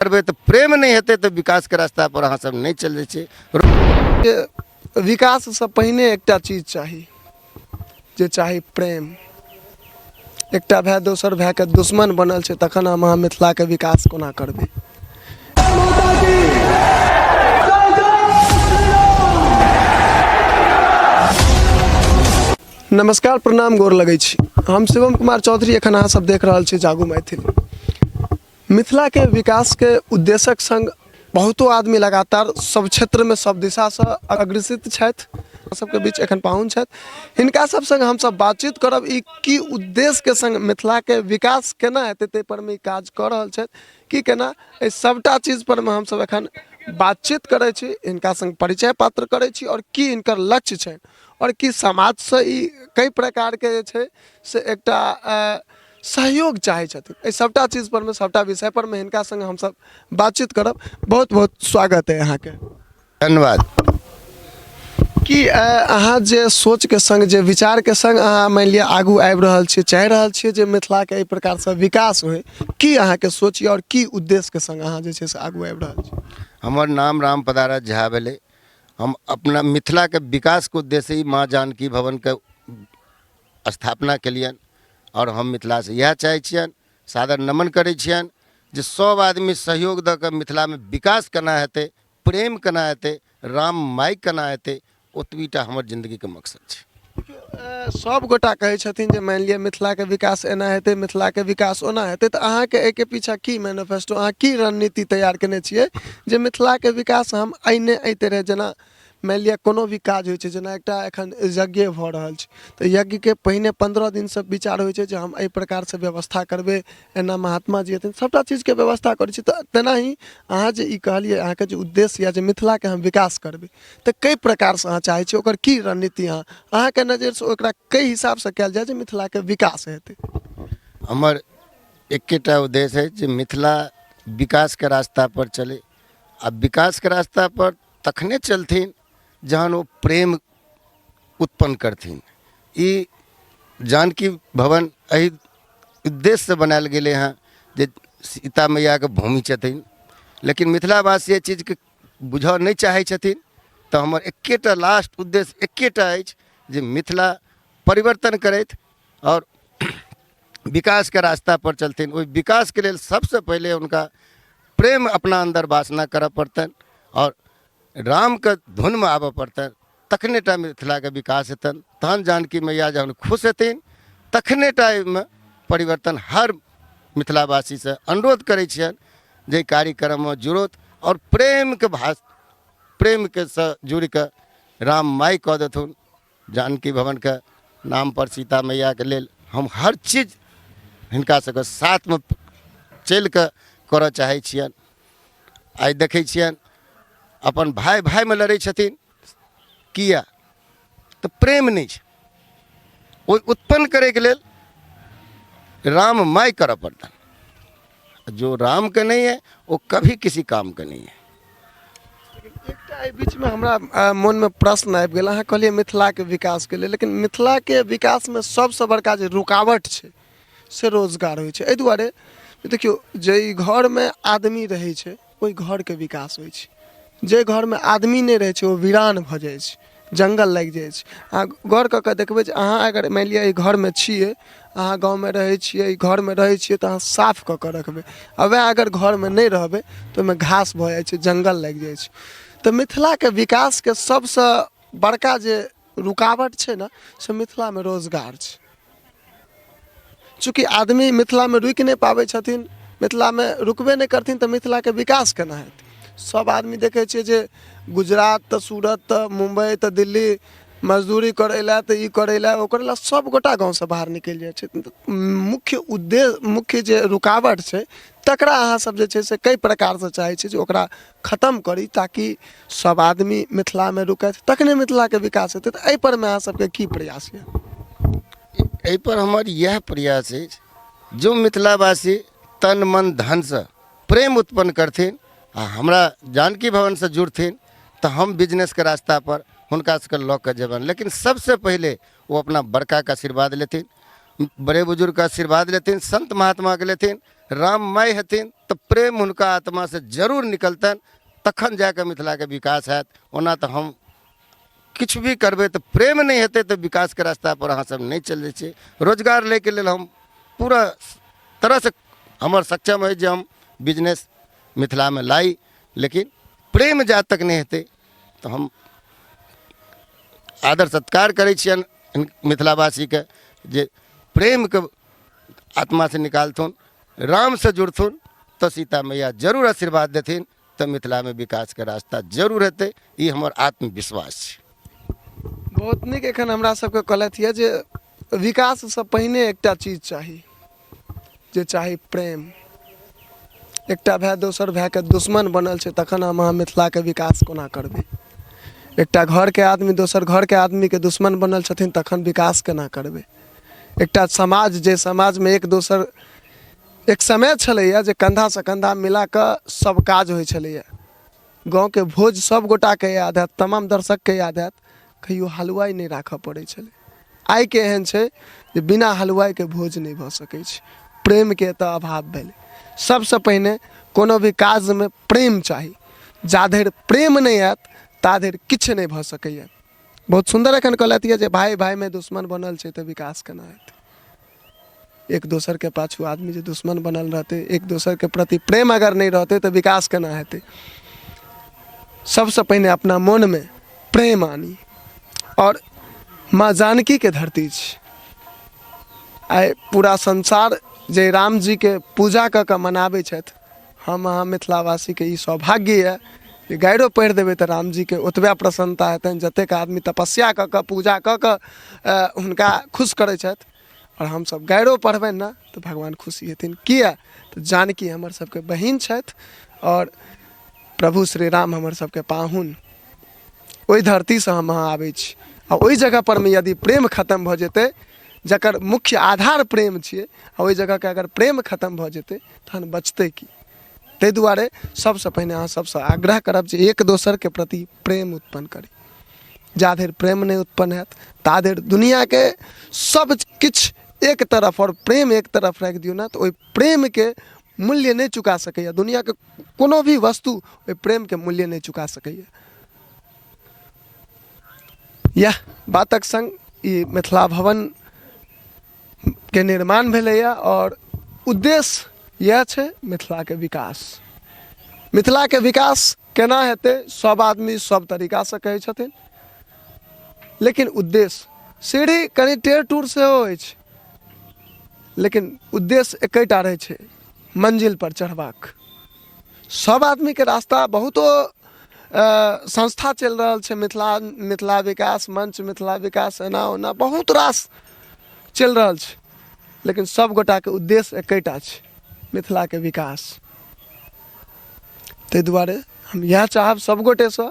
करबै तऽ प्रेम नहि हेतै तऽ विकासके रास्तापर अहाँ सब नहि चलै छै। विकाससँ पहिने एकटा चीज चाही, जे चाही प्रेम। एकटा भाय दोसर भायके दुश्मन बनल छै, तखन हम अहाँ मिथिलाके विकास कोना करबै? नमस्कार, प्रणाम, गोर लगै छी। हम शिवम कुमार चौधरी, एखन अहाँ सब देख रहल छी जागू मैथिल। मिथिलाके विकासके उद्देश्यक सङ्ग बहुतो आदमी लगातार सब क्षेत्रमे सब दिशासँ अग्रसित छथि। सबके बीच एखन पाहुन छथि, हिनका सब सङ्ग हमसब बातचीत करब, ई की उद्देश्यके सङ्ग मिथिलाके विकास केना हेतै ताहि परमे ई काज कऽ रहल छथि की केना, एहि सबटा चीज परमे हमसब एखन बातचीत करै छी, हिनका सङ्ग परिचय पात्र करै छी आओर की हिनकर लक्ष्य छनि आओर की समाजसँ ई कई प्रकारके जे छै से एकटा सहयोग चाहै छथिन। एहि सभटा चीज परमे, सभटा विषय परमे हिनका संग हमसभ बातचीत करब। बहुत बहुत स्वागत है अहाँके। धन्यवाद। कि अहाँ जे सोचके संग, जे विचारके संग अहाँ मानि लिअ आगू आबि रहल छियै, चाहि रहल छियै जे मिथिलाके एहि प्रकारसँ विकास होइ, की अहाँके सोच यऽ आओर की उद्देश्यके संग अहाँ जे छै से आगू आबि रहल छी? हमर नाम राम पदारथ झा भेलै। हम अपना मिथिलाके विकासके उद्देश्य ही माँ जानकी भवनके स्थापना केलियनि आओर हम मिथिलासँ इएह चाहै छियनि, सादर नमन करै छियनि जे सभ आदमी सहयोग दऽ कऽ मिथिलामे विकास केना हेतै, प्रेम केना हेतै, राम माय केना हेतै, ओतबी टा हमर जिन्दगीके मकसद छै। सब गोटा कहै छथिन जे मानि लिअ मिथिलाके विकास एना हेतै, मिथिलाके विकास ओना हेतै, तऽ अहाँके एहिके पीछा की मैनिफेस्टो, अहाँ की रणनीति तैयार केने छियै जे मिथिलाके विकास हम एहिने एहि तरह, जेना मानि लिअ कोनो भी काज होइ छै, जेना एकटा एखन यज्ञे भऽ रहल छै तऽ यज्ञके पहिने 15 दिनसँ विचार होइ छै जे हम एहि प्रकारसँ व्यवस्था करबै, एना महात्मा जी हेथिन, सभटा चीजके व्यवस्था करै छी। तऽ तेनाही अहाँ जे ई कहलियै, अहाँके जे उद्देश्य यऽ जे मिथिलाके हम विकास करबै, तऽ कै प्रकारसँ अहाँ चाहै छियै, ओकर की रणनीति अहाँके नजरिसँ ओकरा कै हिसाबसँ कयल जाय जे मिथिलाके विकास हेतै? हमर एकेटा उद्देश्य अछि जे मिथिला विकासके रास्तापर चलै, आ विकासके रास्तापर तखने चलथिन जहन ओ प्रेम उत्पन्न करथिन। ई जानकी भवन एहि उद्देश्यसँ बनायल गेलै हँ जे सीता मैयाके भूमि छथिन, लेकिन मिथिलावासी एहि चीजके बुझऽ नहि चाहै छथिन। तऽ हमर एकेटा लास्ट उद्देश्य एकेटा अछि जे मिथिला परिवर्तन करथि आओर विकासके रास्तापर चलथिन। ओहि विकासके लेल सबसँ पहिले हुनका प्रेम अपना अन्दर वासना करऽ पड़तनि आओर रामके धुनमे आबऽ पड़तनि, तखने टा मिथिलाके विकास हेतनि। तहन जानकी मैया जहन खुश हेथिन तखने टा एहिमे परिवर्तन। हर मिथिलावासीसँ अनुरोध करै छियनि जे कार्यक्रममे जुड़त आओर प्रेमके भाष प्रेमके सँ जुड़िकऽ राम माय कऽ देथुन। जानकी भवनके नामपर सीता मैयाके लेल हम हर चीज हिनका सबके साथमे चलिकऽ करऽ चाहै छियनि। आइ देखै छियनि अपन भाय भायमे लड़ै छथिन, किया? तऽ प्रेम नहि छै। ओहि उत्पन्न करैके लेल राम my करऽ पड़तनि। जो राम के नहीं है वो कभी किसी काम के नहीं है। एकटा एहि बीचमे हमरा मोनमे प्रश्न आबि गेल। अहाँ कहलियै मिथिलाके विकासके लेल, लेकिन मिथिलाके विकासमे सबसँ बड़का जे रुकावट छै से रोजगार होइ छै। एहि दुआरे देखियौ, जाहि घरमे आदमी रहै छै ओहि घरके विकास होइ छै, जाहि घरमे आदमी नहि रहै छै ओ वीरान भऽ जाइ छै, जङ्गल लागि जाइ छै। अहाँ गौर कऽ कऽ देखबै जे अहाँ अगर मानि लिअ एहि घरमे छियै, अहाँ गाँवमे रहै छियै, एहि घरमे रहै छियै तऽ अहाँ साफ कऽ कऽ रखबै, आ वएह अगर घरमे नहि रहबै तऽ ओहिमे घास भऽ जाइ छै, जङ्गल लागि जाइ छै। तऽ मिथिलाके विकासके सबसँ बड़का जे रुकावट छै ने से मिथिलामे रोजगार छै। चूँकि आदमी मिथिलामे रुकि नहि पाबै छथिन, मिथिलामे रुकबे नहि करथिन तऽ मिथिलाके विकास केना हेतै? सब आदमी देखै छियै जे गुजरात तऽ सूरत तऽ मुम्बइ तऽ दिल्ली मजदूरी करै लए तऽ ई करै लए ओ करै लए सब गोटा गाँवसँ बाहर निकलि जाइ छथिन। तऽ मुख्य उद्देश्य, मुख्य जे रुकावट छै तकरा अहाँ सब जे छै से कई प्रकारसँ चाहै छी जे ओकरा खतम करी ताकि सब आदमी मिथिलामे रुकथि, तखने मिथिलाके विकास हेतै। तऽ एहिपर मे अहाँ सबके की प्रयास यऽ? एहिपर हमर इएह प्रयास अछि, जो मिथिलावासी तन मन धनसँ प्रेम उत्पन्न करथिन आ हमरा जानकी भवनसँ जुड़थिन तऽ हम बिजनेसके रास्तापर हुनका सबके लऽ कऽ जेबनि। लेकिन सबसँ पहिले ओ अपना बड़काके आशीर्वाद लेथिन, बड़े बुजुर्गके आशीर्वाद लेथिन, संत महात्माके लेथिन, राममय हेथिन, तऽ प्रेम हुनका आत्मासँ जरूर निकलतनि, तखन जाकऽ मिथिलाके विकास हैत। ओना तऽ हम किछु भी करबै तऽ प्रेम नहि हेतै तऽ विकासके रास्तापर अहाँ सब नहि चलि जाइ छियै। रोजगार लैके लेल हम पूरा तरहसँ हमर सक्षम अछि जे हम बिजनेस मिथिलामे लाई, लेकिन प्रेम जा तक नहि हेतै तऽ हम आदर सत्कार करै छियनि मिथिलावासीके जे प्रेमके आत्मासँ निकालथुन, रामसँ जुड़थुन तऽ सीता मैया जरूर आशीर्वाद देथिन, तऽ मिथिलामे विकासके रास्ता जरूर हेतै। ई हमर आत्मविश्वास छै। बहुत नीक। एखन हमरा सबके कहलथि यऽ जे विकाससँ पहिने एकटा चीज चाही, जे चाही प्रेम। एकटा भाय दोसर भायके दुश्मन बनल छै, तखन हम अहाँ मिथिलाके विकास कोना करबै? एकटा घरके आदमी दोसर घरके आदमीके दुश्मन बनल छथिन, तखन विकास केना करबै? एकटा समाज जे समाजमे एक दोसर, एक समय छलैए जे कन्धासँ कन्धा मिला कऽ सब काज होइ छलैए। गाँवके भोज सब गोटाके याद हैत, तमाम दर्शकके याद हैत, कहियो हलुआइ नहि राखऽ पड़ै छलै। आइके एहन छै जे बिना हलुआइके भोज नहि भऽ सकै छै। प्रेमके एतऽ अभाव भेलै। सबसँ पहिने कोनो भी काजमे प्रेम चाही। जाधरि प्रेम नहि आयत ताधरि किछु नहि भऽ सकैए। बहुत सुन्दर एखन कहलथि यऽ जे भाय भायमे दुश्मन बनल छै तऽ विकास केना हेतै? एक दोसरके पाछू आदमी जे दुश्मन बनल रहतै, एक दोसरके प्रति प्रेम अगर नहि रहतै तऽ विकास केना हेतै? सबसँ पहिने अपना मोनमे प्रेम आनी। आओर माँ जानकीके धरती छी, आइ पूरा संसार जे रामजीके पूजा कऽ कऽ मनाबै छथि, हम अहाँ मिथिलावासीके ई सौभाग्य यऽ जे गाइरो पढ़ि देबै तऽ रामजीके ओतबे प्रसन्नता हेतनि जतेक आदमी तपस्या कऽ कऽ पूजा कऽ कऽ हुनका खुश करै छथि। आओर हमसभ गाइरो पढ़बनि ने तऽ भगवान खुशी हेथिन। किया तऽ जानकी हमर सबके बहिन छथि आओर प्रभु श्री राम हमर सबके पाहुन। ओहि धरतीसँ हम अहाँ आबै छी आ ओहि जगहपर मे यदि प्रेम खतम भऽ जेतै, जकर मुख्य आधार प्रेम छियै, आ ओहि जगहके अगर प्रेम खतम भऽ जेतै तहन बचतै की? ताहि दुआरे सबसँ पहिने अहाँ सबसँ आग्रह करब जे एक दोसरके प्रति प्रेम उत्पन्न करी। जा धरि प्रेम नहि उत्पन्न हैत ता धरि दुनिआँके सब किछु एक तरफ आओर प्रेम एक तरफ राखि दियौ ने तऽ ओहि प्रेमके मूल्य नहि चुका सकैए। दुनिआँके कोनो भी वस्तु ओहि प्रेमके मूल्य नहि चुका सकैए। इएह बातक सङ्ग ई मिथिला भवनके निर्माण भेलैए आओर उद्देश्य इएह छै मिथिलाके विकास। मिथिलाके विकास केना हेतै सब आदमी सब तरीकासँ कहै छथिन, लेकिन उद्देश्य सीढ़ी कनि टेढ़ टूर सेहो अछि, लेकिन उद्देश्य एकेटा रहै छै, मंजिलपर चढ़बाक। सब आदमीके रास्ता बहुतो संस्था चलि रहल छै, मिथिला मिथिला विकास मंच, मिथिला विकास एना ओना बहुत रास चलि रहल छै, लेकिन सब गोटाके उद्देश्य एकेटा छै, मिथिलाके विकास। ताहि दुआरे हम इएह चाहब सब गोटेसँ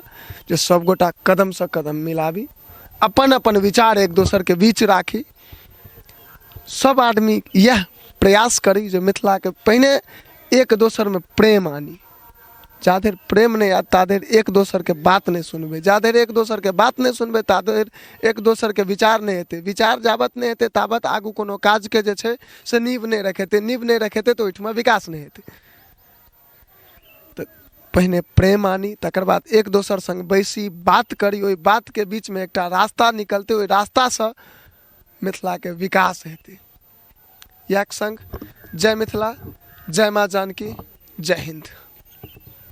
जे सब गोटा कदमसँ कदम मिलाबी, अपन अपन विचार एक दोसरके बीच राखी, सब आदमी इएह प्रयास करी जे मिथिलाके पहिने एक दोसरमे प्रेम आनी। जा धरि प्रेम नहि आयत ता धरि एक दोसरके बात नहि सुनबै, जा धरि एक दोसरके बात नहि सुनबै ता धरि एक दोसरके विचार नहि हेतै, विचार जाबत नहि हेतै ताबत आगू कोनो काजके जे छै से नींव नहि रखेतै, नींव नहि रखेतै तऽ ओहिठमा विकास नहि हेतै। तऽ पहिने प्रेम आनी, तकर बाद एक दोसर सङ्ग बैसी, बात करी, ओहि बातके बीचमे एकटा रास्ता निकलतै, ओहि रास्तासँ मिथिलाके विकास हेतै। इएहके सङ्ग जय मिथिला, जय माँ जानकी, जय हिन्द।